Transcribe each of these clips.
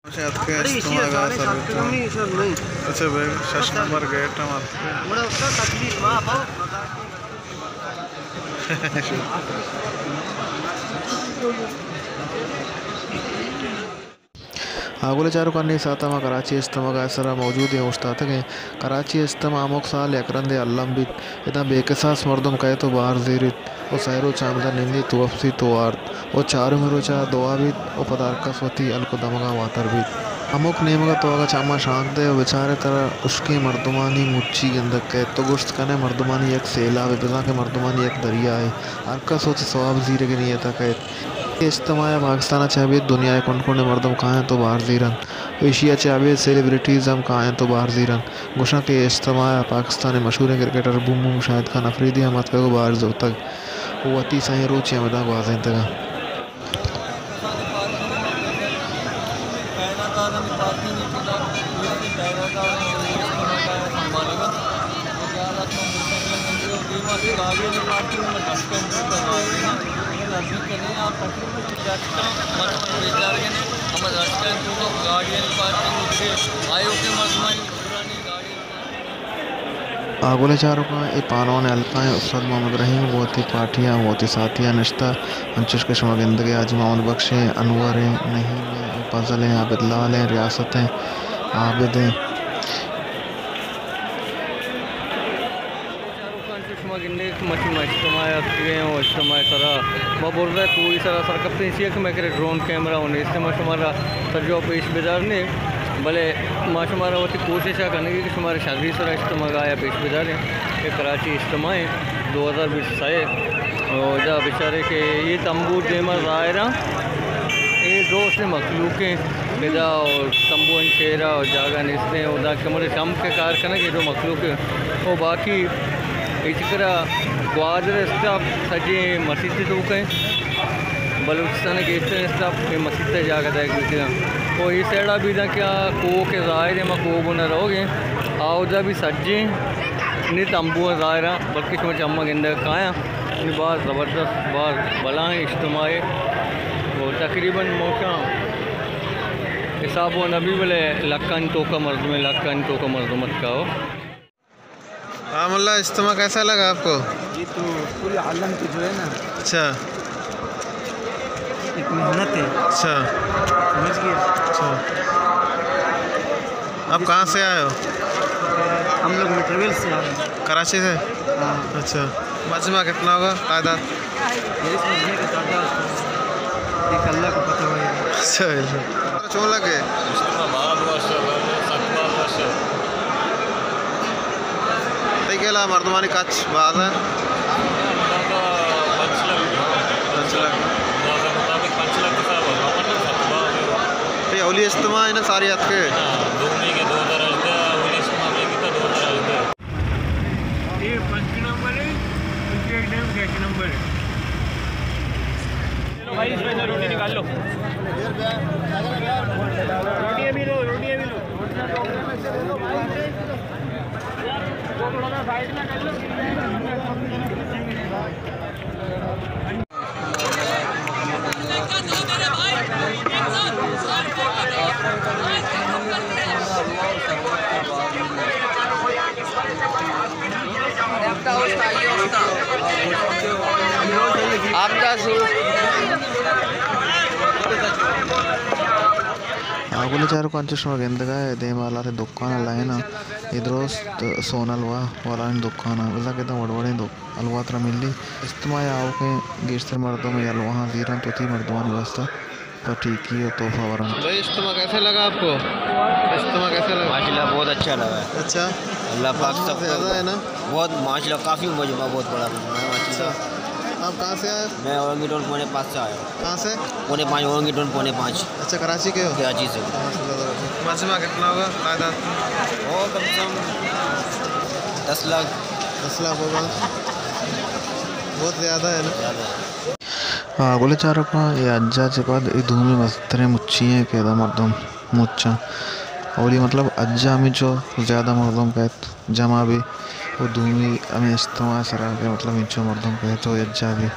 اچھا، اتکے اجتماع ءَ سر بیتگ۔ اچھا بھائی، شش نمبر گیٹ ءَ اتکے۔ آ گل چاروکاں، اے ساعت ءَ ما کراچی اجتماع ءِ سرا موجود ایں، اوشتاتگ ایں۔ کراچی اجتماع ہمک سال یک رندے الم بیت۔ ادا بے کساس مردم کئیت ءُ بہر زیریت ءُ سئے روچ ہمدا نندیت ءُ وپسیت ءُ وارت ءُ چارمی روچ ءَ دعا بیت ءُ پدا ہرکس وتی ہلک ءُ دمگاں واتر بیت۔ ہمک نیمگ ءَ تو اگاں چماں شانک دئے ءُ بچارئے، ترا ہشکیں مردمانی مچی گندگ کئیت۔ تو گوشت کنئے مردمانی یک سیلابے، بزاں کہ مردمانی یک دریائے۔ ہرکس وتی ثواب زیرگ ءِ نیت ءَ کئیت۔ اے اجتماع ءَ پاکستان ءَ چہ ابید دنیا ءِ کنڈ کنڈ ءِ مردم کاینت ءُ بہر زیرنت ءُ ایشی ءَ چہ ابید سیلیبریٹیز ہم کاینت ءُ بہر زیرنت۔ گوشاں کہ اے اجتماع ءَ پاکستان ءِ مشہوریں کرکٹر بوم بوم شاہد خان افریدی ہم اتکگ ءُ بہر زرتگ ءُ وتی سئیں روچے ہمدا گوازینتگ اَنت۔ آ گل چاروکاں، اے پانون ءِ ہلکائیں استاد محمد رحیم گوں وتی پارٹیاں گوں وتی ساتھیاں نشتہ، انچوش کہ شما گندگ ئے حاجی محمد بخش ایں، انور ایں، نعیم ایں، فضل ایں، عابد لال ایں، ریاست ایں، عابد ایں۔ شما گندے کہ مرچی ما اجتماع ءَ اتکگیں ءُ اجتماع ءِ سرا ما برز ءَ کوہی سرا سر کپتیں، چیا کہ مئے کرا ڈرون کیمرہ ءُ نیست، ما شمارا سرجم ءَ پیش بداریں، بلے ما شمارا وتی کوشش ءَ کنگی کہ شمارا شری سرا اجتماع گاہ ءَ پیش بداریں کہ کراچی اجتماع دو ہزار بیست ءُ سئے ءُ ادا بچارے کہ اے تمبو دیما ظاہر اَنت، اے دوست مخلوق ایں۔ ادا ءُ تمبوانی چیرا ءُ جاگہ نیست ایں ءُ داں کمرے چم کہ کار کنگ اے دو مخلوق ایں ءُ باقی اے چکرا گوادر اسٹاپ سجیں مسیت ءِ توک ایں، بلوچستان ءِ گیشتریں اسٹاپ اے مسیت ءِ جاگہ دئیگ بیتگ اَنت ءُ اے سائیڈا بھی داں کہ آ کوہ کہ ظاہر ایں ما کوہ بنا روگ ایں، آ اودا بھی سجیں نی تمبو ظاہر اَنت، بلکہ شما چماں گندگ کایاں۔ نی باز زبردست، باز بلاہیں اجتماعے۔ ءُ تقریباً موشاں حساب ءَ نبی، بلے لکھانی توکا مردمے، لکھانی توکا مردم اتکا ہو۔ ہاں ملا، اجتماع کیسا لگا آپ کو؟ یہ تو پورے عالم کی جو ہے نا، اچھا۔ ایک محنت ہے۔ اچھا۔ سمجھ گئے؟ اچھا۔ آپ کہاں سے آئے ہو؟ ہم لوگ میٹرویل سے آئے ہیں۔ کراچی سے؟ ہاں۔ اچھا۔ مجمع کتنا ہوگا تعداد؟ یہ اس مجمع کا تعداد ایک اللہ کو پتہ ہوگا۔ اچھا، بالکل۔ چون لگے؟ اجتماع باز وش اَت، سک باز وش اَت۔ تئی گلا مردمانی کچ باز اَت؟ پنچ لکھ۔ پنچ لکھ۔ اندازہ مطابق پنچ لکھ حساب اَت، مطلب سک باز اَت۔ تئی اولی اجتماع اِنت ساری اتکے؟ ہاں، دومی کہ دو ہزار ہژدہ، اولی اجتماع کہ بیتا دو ہزار ہژدہ۔ یہ فرسٹ نمبر ہے، ان کی ایک ٹائم سیکنڈ نمبر ہے۔ چلو بھائی، اس میں سے روٹی نکال لو۔ روٹی ابھی لو، روٹی ابھی لو۔ آ گل چاروکاں، انچش شما گندگ ءَ اے دیم ءَ لہتے دکان ءَ لائن ءَ، اے درست سون حلوہ والانی دکان ءَ، بزاں کہ ادا وڑ وڑیں دک-، حلوہ ترا ملی۔ اجتماع ءِ آؤکیں گیشتر مردم اے حلوہاں زیرنت وتی مردمانی واستہ پہ ٹیکی ءُ تحفہ برنت۔ بھائی، اجتماع کیسے لگا آپ کو؟ اجتماع کیسے لگا؟ ماشاءاللہ، بہت اچھا لگا ہے۔ اچھا۔ اللہ پاک سب کو زیادہ ہے نا؟ بہت، ماشاءاللہ، کافی مجمع، بہت بڑا مجمع ہے، ماشاءاللہ۔ اچھا۔ آپ کہاں سے آئے؟ میں اورنگی ٹاؤن پونے پانچ سے آیا ہوں۔ کہاں سے؟ پونے پانچ، اورنگی ٹاؤن پونے پانچ۔ اچھا، کراچی کے ہو؟ کراچی سے۔ ماشاءاللہ، زبردست۔ مجمع کتنا ہوگا تعداد؟ ہوگا کم سے کم دس لاکھ۔ دس لاکھ ہوگا۔ بہت زیادہ ہے نا؟ زیادہ ہے۔ آ، گل چاروکاں، اے حج ءَ چہ پد اے دومی مستریں مچی ایں کہ ادا مردم مچاں۔ اولی مطلب حج ءَ ہمینچو زیادہ مردم کئیت جمع بی، ءُ دومی ہمے اجتماع ءِ سرا کہ مطلب ہمینچو مردم کئیت ءُ حج ءَ بی۔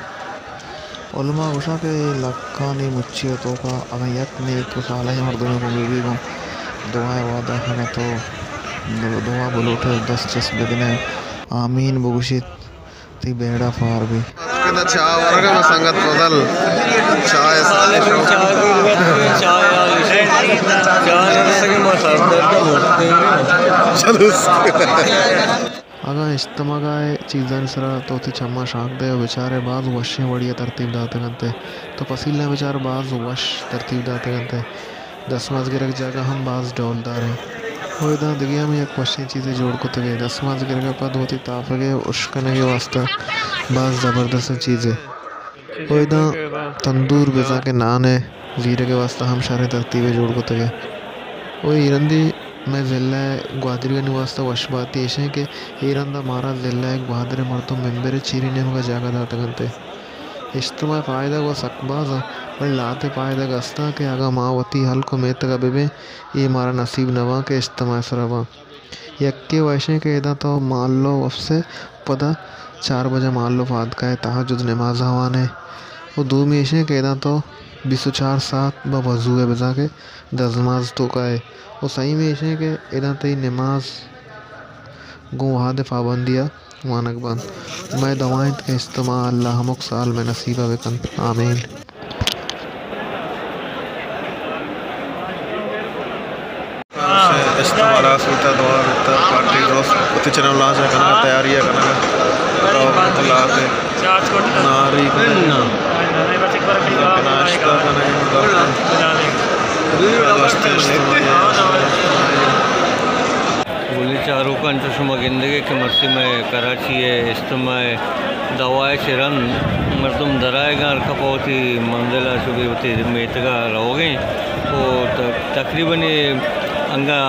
علماء گوشاں کہ اے لکانی مچی ءِ توکا اگاں یک نیک و صالحیں مردمے گون بہ بی گوں دعا ءِ وعدہ کن ئے تو دعا بلوٹ ئے، دست چست بکن ئے، آمین بگوشیت، تئی بیڑا پار بی۔ کدا چاہ ورگا ما سنگت بدل چاہ ءِ ساتھ شو۔ چاہ نہ رسگے ما سر درد مرتے۔ چلو۔ اگاں اشتمگ ءِ چیزانی سرا تو وتی چماں شانک دئے و بچارئے، باز وشیں وڑی ءَ ترتیب داتگ انت ئے۔ تو پسیلاں بچار، باز وش ترتیب داتگ انت ئے۔ دستماز گرگ جاگہ ہم باز ڈولدار انت۔ و ادا دگہ ہم یک وشیں چیزے جوڑ کتگ ئے۔ دستماز گرگ ءَ پد وتی تاپگ ءِ اشکنگ ءِ واستہ باز زبردستیں چیزے۔ و ادا تندور بزاں کہ نان ءِ زیرگ ءِ واستہ ہم شریں ترتیبے جوڑ کتگ ئے۔ و اے رندی مئے ضلع ءِ گوادریانی واستہ وش باتی ایش انت کہ اے رند ءَ مارا ضلع ءِ گوادر ءِ مردم ممبر ءِ چیریں نیمگ ءَ جاگہ داتگ انت ئے۔ اجتماع ءِ فائدگ و سک باز انت، بلے لہتے فائدگ است انت کہ اگاں ما وتی ہلک و میتگ ءَ بہ بیں، اے مارا نصیب نہ باں کہ اجتماع ءِ سرا باں۔ یکے و ایش انت کہ ادا تو مہلو وپسئے، پدا چار بجہ مہلو پاد کائے، تہجد نماز ءَ وانئے۔ و دومی ایش انت کہ ادا تو بیست و چار ساعت بہ وضو ءَ بزاں کہ دزنماز توکا ئے۔ و سئیمی ایش انت کہ ادا تئی نماز گوں وہد ءِ پابندی ءَ وانگ بنت۔ مئے دعا انت کہ اجتماع اللہ ہمک سال مئے نصیب ءَ بکنت۔ آمین۔ اجتماع ہلاس بیتا، دعا بیتا، پارٹی دوست وتی چینل لانچ کنگا، تیاری کنگا۔ تو اللہ تے ناری کنگا۔ ناشتہ کنگا۔ دوست اجتماع۔ گلیں چاروکاں، انچو شما گندگ ئے کہ مرچی مئے کراچی ءِ اجتماع ءِ دوا ءِ چہ رند مردم درآیگ ءَ، ہر کس پہ وتی منزل ءَ چو کہ وتی میتگ ءَ روگ ءَ انت۔ و ت-، تقریباً اے انگا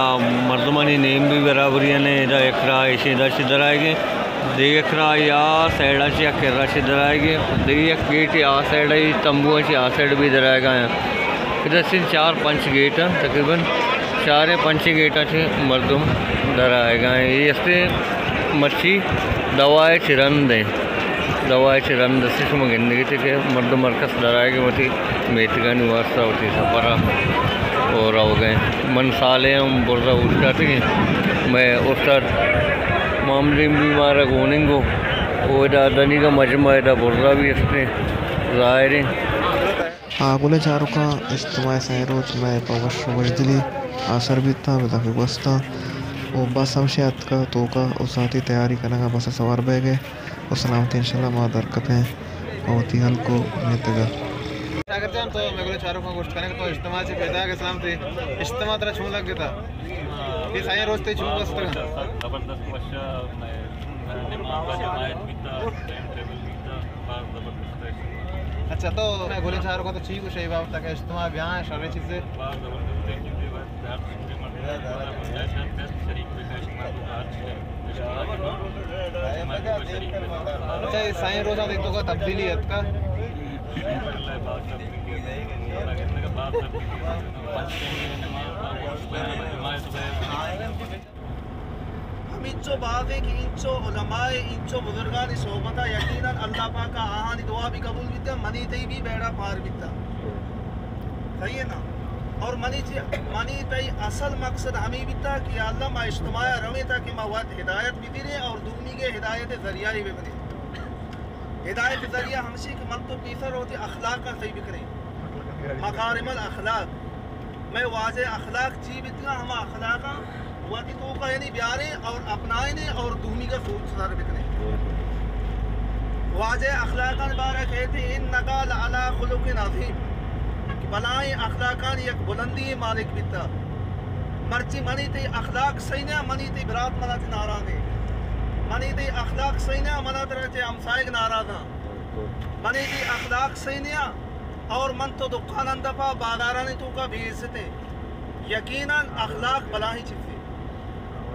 مردمانی نیم بھی برابری ءَ نہ انت، ادا یک راہ ایشیں، ادا چہ درآیگ ءَ انت، دگہ یک راہ آ سائیڈ ءَ چہ، آ کرا چہ درآیگ ءَ انت، دگہ یک گیٹے آ سائیڈ ءَ، تمبو ءَ چہ آ سائیڈ بھی درآیگ ءَ انت۔ ادا چہ چار پنچ گیٹ انت، تقریباً چاریں پنچیں گیٹاں چہ مردم درآیگ ءَ انت۔ اے است مرچی دوا ءِ چہ رند انت۔ دوا ءِ چہ رند است، شما گندگ ءَ ات کہ مردم ہر کس درآیگ ءَ وتی میتگانی واستہ وتی سفر ءَ و روگ ءَ انت۔ من سالے ہم برزا اوشتاتگ ایں۔ مئے استاد محمد امین بھی مارا گون انت گوں۔ و ادا دنیگا مجمع ادا برزا بھی است انت، ظاہر انت۔ آ گلیں چاروکاں، اجتماع ءِ سئیں روچ مئے پہ وش و وژدلی آسر بیتاں، بزاں کہ گوستاں و بس ہمشی اتکا توکا و ساعتی تیاری کنگا بس ءَ سوار بئیگ ءَ و سلامتی انشاءاللہ ما در کپیں پہ وتی ہلک و میتگ ءَ۔ اگر جان تو مئے گلیں چاروکاں گوشت کنگ تو اجتماع چہ پیداگ ءَ سلامتی، اجتماع ترا چون لگتا؟ اے سئیں روچ تئی چون گوستگاں؟ زبردست وش ءَ، مئے نماز ءَ جماعت بیتا، ٹائم ٹیبل بیتا، باز زبردست۔ اچھا، تو مئے گلیں چاروکاں تو چی گوش ئے اے بابت ءَ کہ اجتماع بیاں شریں چیزے؟ باز زبردستیں چیزے، بس ہر چیزے مردم شریک بکن، شریک بکن، شریک بکن۔ اچھا، اے سئیں روچاں دیکھ تو کا تبدیلی اتکا؟ الحمدللہ، باز تبدیلی اتکا۔ باز تبدیلی اتکا۔ ہمینچو بازیں کہ اینچو علماء، اینچو بزرگانی صحبت ءَ یقیناً اللہ پاک ءَ آہانی دعا بھی قبول بیتا، منی تئی بھی بیڑا پار بیتا۔ صحیح ہے نا؟ اور منی چی، منی تئی اصل مقصد ہمیں بیتا کہ یا اللہ ما اجتماع ءَ رویں تاکہ ما وت ہدایت بھی دیریں اور دومی کے ہدایت ذریعہ ہی ببنیں۔ ہدایت ذریعہ ہمشی کہ من تو پیسر ہوتی اخلاق کا صحیح بکریں۔ مکارم الاخلاق۔ مئے واجہ اخلاق چی بیتگاں، ہما اخلاقاں وتی توکا یعنی بیاریں اور اپنائیں اور دومی کا سوچ سر بکنیں۔ واجہ اخلاقانی بارہ کہتے، انک لعلی خلق عظیم، کہ بلائیں اخلاقانی یک بلندی مالک بیتا۔ مرچی منی تئی اخلاق صحیح نہ، منی تئی برات منا چہ ناراض ہے۔ منی تئی اخلاق صحیح نہ، منا ترا چہ ہمسائگ ناراضاں۔ منی تئی اخلاق صحیح نہ، اور من تو دکان اندپا بازارانی توکا بے عزت ہیں۔ یقیناً اخلاق بلاہیں چیزے۔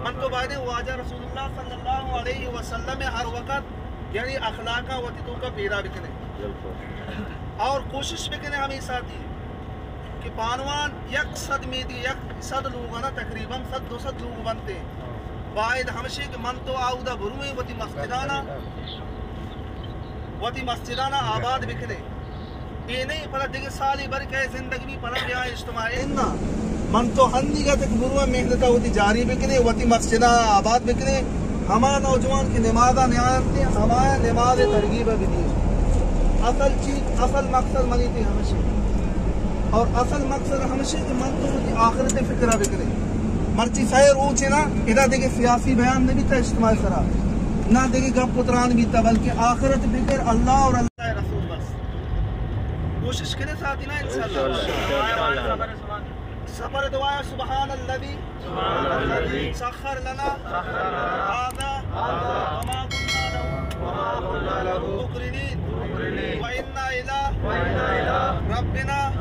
من تو بایدیں واجہ رسول اللہ صلی اللہ علیہ وسلم ہر وقت یعنی اخلاقاں وتی توکا پیدا بکنے۔ اور کوشش بکنے ہمیں ساتھی کہ بانوان یک صد میدی، یک صد لوگانا تقریباً صد دو صد لوگ بنتے۔ باید ہمشی کہ من تو آودا برویں وتی مسجدانا، وتی مسجدانا آباد بکنے۔ اے نہیں پدا دگہ سالی بر کئے زندگ بی پدا بیا اجتماع۔ انا من تو ہندی گا تک بروا محنت وتی جاری بکنے، وتی مسجد آباد بکنے۔ ہما نوجوان کہ نماز نیارتے، ہما نماز ترغیب بدی۔ اصل چیز، اصل مقصد منی تے ہمشی۔ اور اصل مقصد ہمشی کہ من تو وتی آخرت فکر بکنے۔ مرچی سہ روچ نا، ادا دگہ سیاسی بیان نہ بیتا اجتماع سرا، نہ دگہ گپ و تران بیتا، بلکہ آخرت فکر، اللہ اور اللہ رسول بس۔ کوشش کرے ساتھی نا، انشاءاللہ۔ انشاءاللہ، انشاءاللہ۔ سفر دعا، سبحان الذي سخر لنا هذا وما كنا له مقرنين وإنا إلى ربنا